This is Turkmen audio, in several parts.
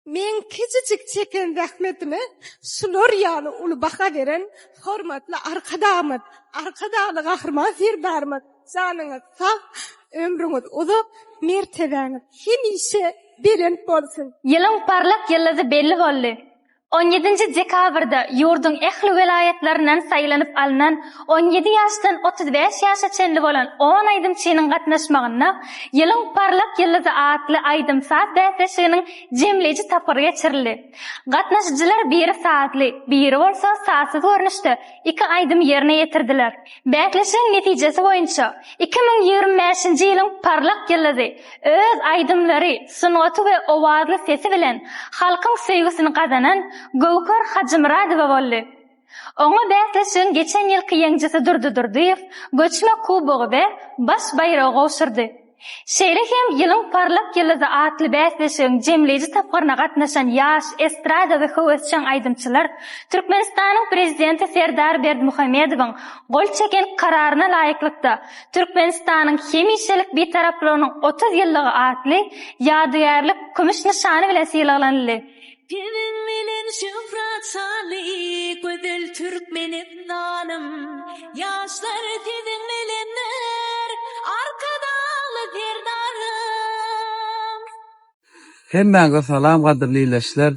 Meň kiçijik çeken zähmetime şular ýaly uly baha beren hormatly Arkadagymyz, Arkadagly Gahryman Serdarymyz janyňyz sag, ömrüňiz uzak, mertebäňiz hemişe belent bolsun! Ýylyň parlak ýyldyzy belli boldy. On ýedinji dekabrda ýurduň ähli welaýatlaryndan saýlanyp alnan 17 ýaşdan 35 ýaşa çenli bolan on aýdymçynyň gatnaşmagynda Ýylyň parlak ýyldyzy atly aýdym-saz bäsleşiginiň jemleýji tapgyry geçirildi. Gatnaşyjylar biri sazly, biri bolsa sazsyz görnüşde iki aýdymy ýerine ýetirdiler. Bäsleşigiň netijesi boýunça, 2025-nji ýylyň parlak ýyldyzy öz aýdymlary, sungaty we owazly sesi bilen halkyň söýgüsini gazanan Göwher Hajymyradowa boldy. Oňa bäsleşigiň geçen ýylky ýeňijisi Durdy Durdyýew göçme kubogy we baş baýragy gowşurdy. Şeýle hem Ýylyň parlak ýyldyzy atly bäsleşigiň jemleýji tapgyryna gatnaşan ýaş estrada we höwesjeň aýdymçylar Türkmenistanyň Prezidenti Serdar Berdimuhamedowyň gol çeken Kararyna laýyklykda Türkmenistanyň hemişelik Bitaraplygynyň 30 ýyllygy atly ýadygärlik kümüş nyşany bilen sylaglanyldy. Siziň bilen şöhrat şanly gözel Türkmenistanym, Ýaşlar siziň bilendir, Arkadagly Serdarym! Hemmäňize salam gadyrly ildeşler!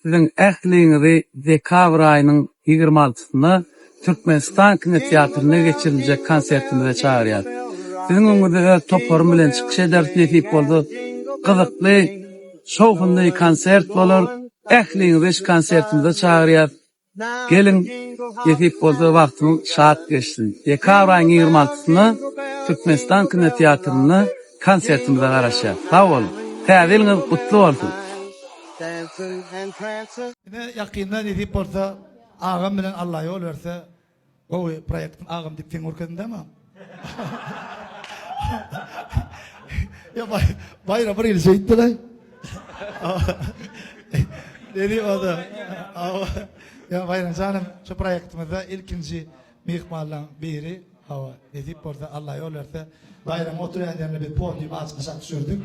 Siziň ähliňizi dekabr aýynyň 26-syna Türkmenistan kinoteatrynda geçiriljek konsertimize çagyrýas. Siziň öňüňizde öz toparym bilen çykyş ederis nesip bolsa gyzykly şowhunly konsert bolar. Ähliňizi şu konsertimize çagyrýas. Geliň nesip bolsa wagtyňyz şat geçsin. Dekabr aýynyň 26-syna Türkmenistan kinoteatrynda konsertimize garaşýas. Sag boluň. Täze ýylyňyz gutly bolsun. Ine ýakynda nesip bolsa Agam bilen Alla ýol berse gowy proýektiň agam diýip sen görkezdim dämi? Ýa Baýram bir ýyl şeýtdiler. Dedi o da. Ýa Baýram janym şu proýektimizde ilkinji myhmanlaryň biri. Hawa, nesip bolsa Alla ýol berse Baýram oturýan ýerine biz podium açyp aşak düşürdik.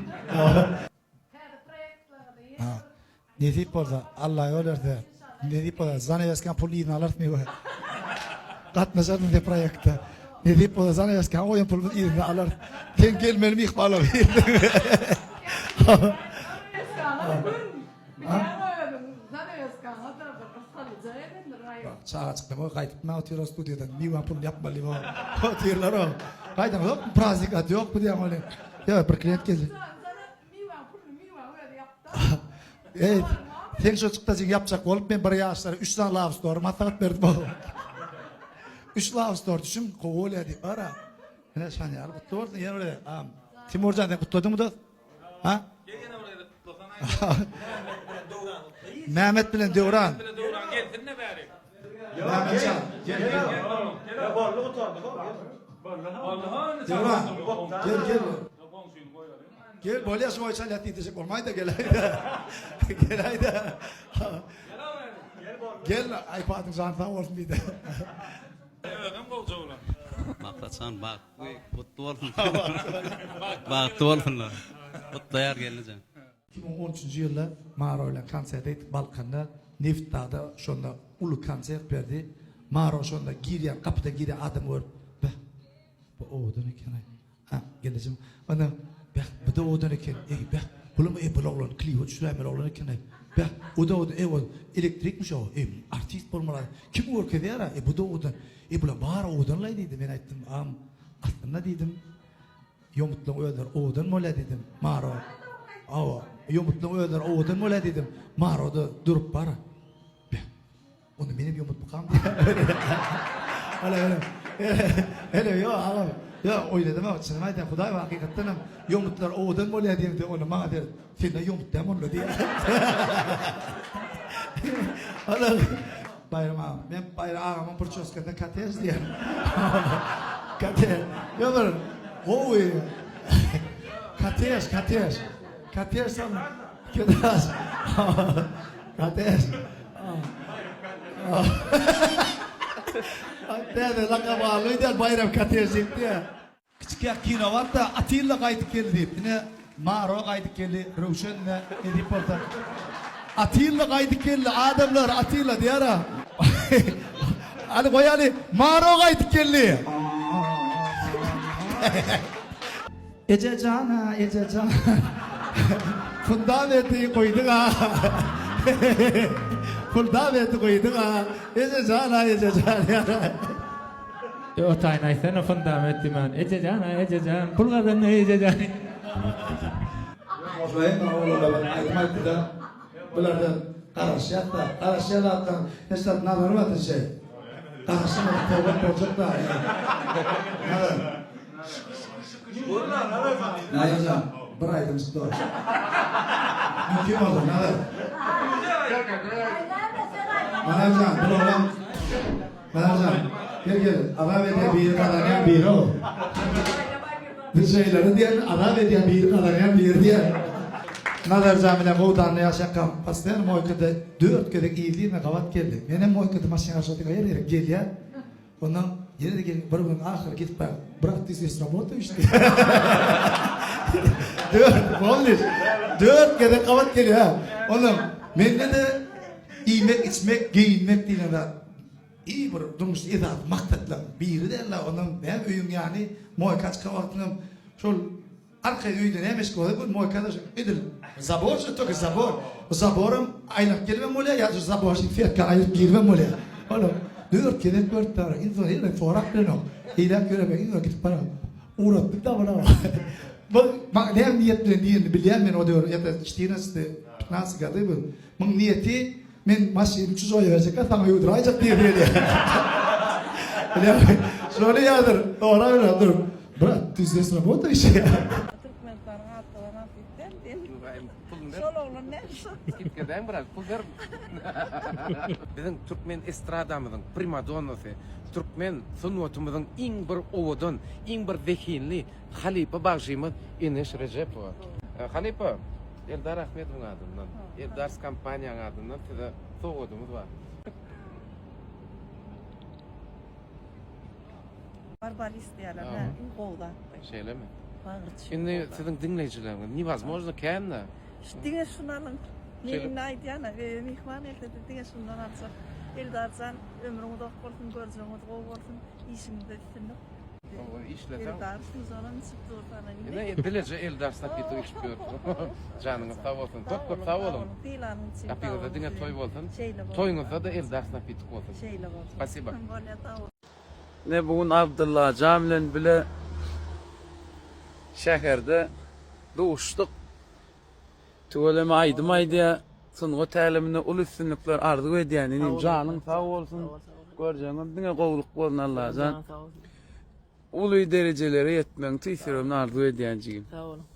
Nesip bolsa, Alla ýol berse, nesip bolsa, zanaweskan puluny yzyna alarys miwe. Gatnaşarsyň sen proýekte. Nesip bolsa, zanaweskan goýan pulumyzy yzyna alarys. Sen gelmeli myhmanlar. Çagajykdan goý gaýdyp näme otyr o studiýadan miwäň puluny ýapmaly diýip otyrlar o. Gaýdaňyzok praznik ady ýokmy diýýän ony. Ýa bir klient geldi. Miwäň puluny miwäň özi ýapda. Eý, seň şo çykdajyňy ýapjak bolup men bir ýaşlara üç sany love story maslahat berdim. Üç love story düşün, gowy bolýar diýip bar-a. Ine şan ýaly gutly bolsun ýene bir gezek. Agam, Timurjan sen gutladyňmy dost? Ha? Gel ýene bir gezek gutlasaň. Mehmet bilen Döwran. Mehmet bilen Döwran gelsin-de bäri. Mehmetjan, gel gel. Boldy gutardy. Döwran, gel gel. Gel bolýa şu boýy çalýat diýdişik bolmaýda geläýdä. Geläýdä. Gel iPadyň jany sag bolsun diýdi. Özem gowja bolan. Maksatjan bagtly gutly bolsun. Bagtly bolsunlar. Gutlaýar gelnejem. 2013-nji ýylda Maro bilen konsert etdik Balkanda, Nebitdagda şonda uly konsert berdi. Maro şonda girýän gapydan girýän adamy görüp, beh, bu owadan eken-aý. Ha, gelejim. Onda, beh, bu-da owadan eken. Eý, beh, bulam, eý, bul oglan klibe düşüräýmeli oglan eken-aý. Beh, o-da owadan, eý, ol elektrikmiş o, eý, artist bolmaly. Kim görkezýär-ä, eý, bu-da owadan. Eý, bular bary owadan-laý diýdi. Men aýtdym, agam, aslynda diýdim, ýomutlaryň özleri owadan bolýar diýdim. Maro, hawa, ýomutlaryň özleri owadan bolýar diýdim. Maro-da durup bar. Beh, Onda menem ýomutmykam diýýär. Hele, hele. Hele, ýok, agam. Ýok, oýnadym aga, çynymy aýdýan, Hudaý hakykatdan hem ýomutlar owadan bolýar diýemde, onda maňa seret, sen-de ýomut dämi onda diýýär. Hala, Baýram agam, men Baýram agamyň purçoskasyna kotej diýýän. Kotej. Ýok, bir gowy. Kotej, kotej. Kotej salyn. Kotej. Kotej. Täze lakam aldy öýdýän Baýram kotej diýip diýýär. Kiçikäk kino barda Atilla gaýdyp geldi diýip. Ine Maro gaýdyp geldi, Röwşen ine nesip bolsa. Atilla gaýdyp geldi adamlar Atilla diýara. Hany goýaly Maro gaýdyp geldi. Eje jana eje jan. Fundamenti goýduň-a. Fundamenti goýduň-a. Eje jana eje jan diýara. E o taýyny aýtsana fundament diýmän. Eje jan-a eje jan pul gazandy eje jan. Goşaýyn oglanlar bir aýdym aýtdyda bulardan garaşýas da garaşýan zatlaň hiç zat nazary bar şeý garaşmadyk sowgat boljak da Nazar Nazarjan bir aýdym çykdy mümkin bolsa Nazar Nazarjan bir oglan Nazarjan gel gel azap edýän biri gazanýan biri ol. Bir şeýleri diýen azap edýän biri gazanýan biri diýen. Nazarjan bilen Gowdanda ýaşakam postoýanno moýkada dört gezek yzly-yzyna gabat geldik. Menem moýkada maşyn garşyladyk her gezek gelýär. Ondan ýene-de gelip bir gün ahyry gidip bar brat ty здесь работаешь diýýär. Dört, pomniş? Dört gezek gabat gelýär. Ondan mende-de iýmek, içmek, geýinmek diýlen zat Iň bir durmuşda esasy maksatlaryň biri däl-de, ondan näme öýüň ýany moýka çykan wagtyňam şol arkaýyn öýde näme eşik bolsa bu moýkada şu edil zabor şu toki zabor. Bu zaboram aýlanyp gelibem bolýar ýa şu zabor şu setka aýryp giribem bolýar. Olam dört gezek görüp bar. Iň soň hemme sorap bilenok. Eýläk ýöremek iň soň gidip baram. Ugratdyk da buna. Bu näme niýet bilen diýenini bilýän men o döwür это четырнадцатый, пятнадцатый годы был. Muň niýeti Men maşyny çujoýa berjekkä saňa ýuwduraýjak diýip gelýär. Bilýäňmi? Şony ýazyr, soraberýär durup. Brat, ty здесь работаешь? Türkmenistanyň atlanan artist däl diýen. Şol oglan näme şo? Skidka däň biraz pul ber. Biziň türkmen estradamyzyň primadonnasy, türkmen sungatymyzyň iň bir owadan, iň bir zehinli halypa bagşymyz Eneş Rejepowa. Halypa, Eldar Ahmedowyň adyndan, Eldars kompaniýaň adyndan size sowgadymyz bar. Barbaris diýýärler hä, iň gowy zat bu. Şeýlemi? Bagry çüýrük Indi bolsa. siziň diňleýjileriňiz newozmojno kän-dä. Şu diňe şuny alyň. Men Şeýle. indi aýdýan-a, öýe myhman gelse-de diňe şundan aljak. Eldarjan ömrüň uzak bolsun, görjegiňiz gowy bolsun, işiňizde üstünlik. Hawa, işleseň. Eldar şunjanam içip dur sana indi. Ine bileje Eldar napitok içip ýör. Janyňyz sag bolsun. Köp köp sag boluň. Sylanyň üçin sag Gapyňyzda boluň. diňe toý bolsun. Şeýle bolsun. Toýuňyzda-da Eldar napitok bolsun. Şeýle bolsun. Spasiba. Bolýa sag bol. Ine bu gün Abdyllajan bilen bile şäherde duşduk. Tüweleme aýdym aýdýar. Sungat äleminde uly üstünlikler arzuw edýän inim janyň sag bolsun. Görjegiňem diňe gowluk bolsun Allajan. Uly derejelere ýetmegiňi tüýs ýüregimden arzuw edýän jigim. Sag boluň.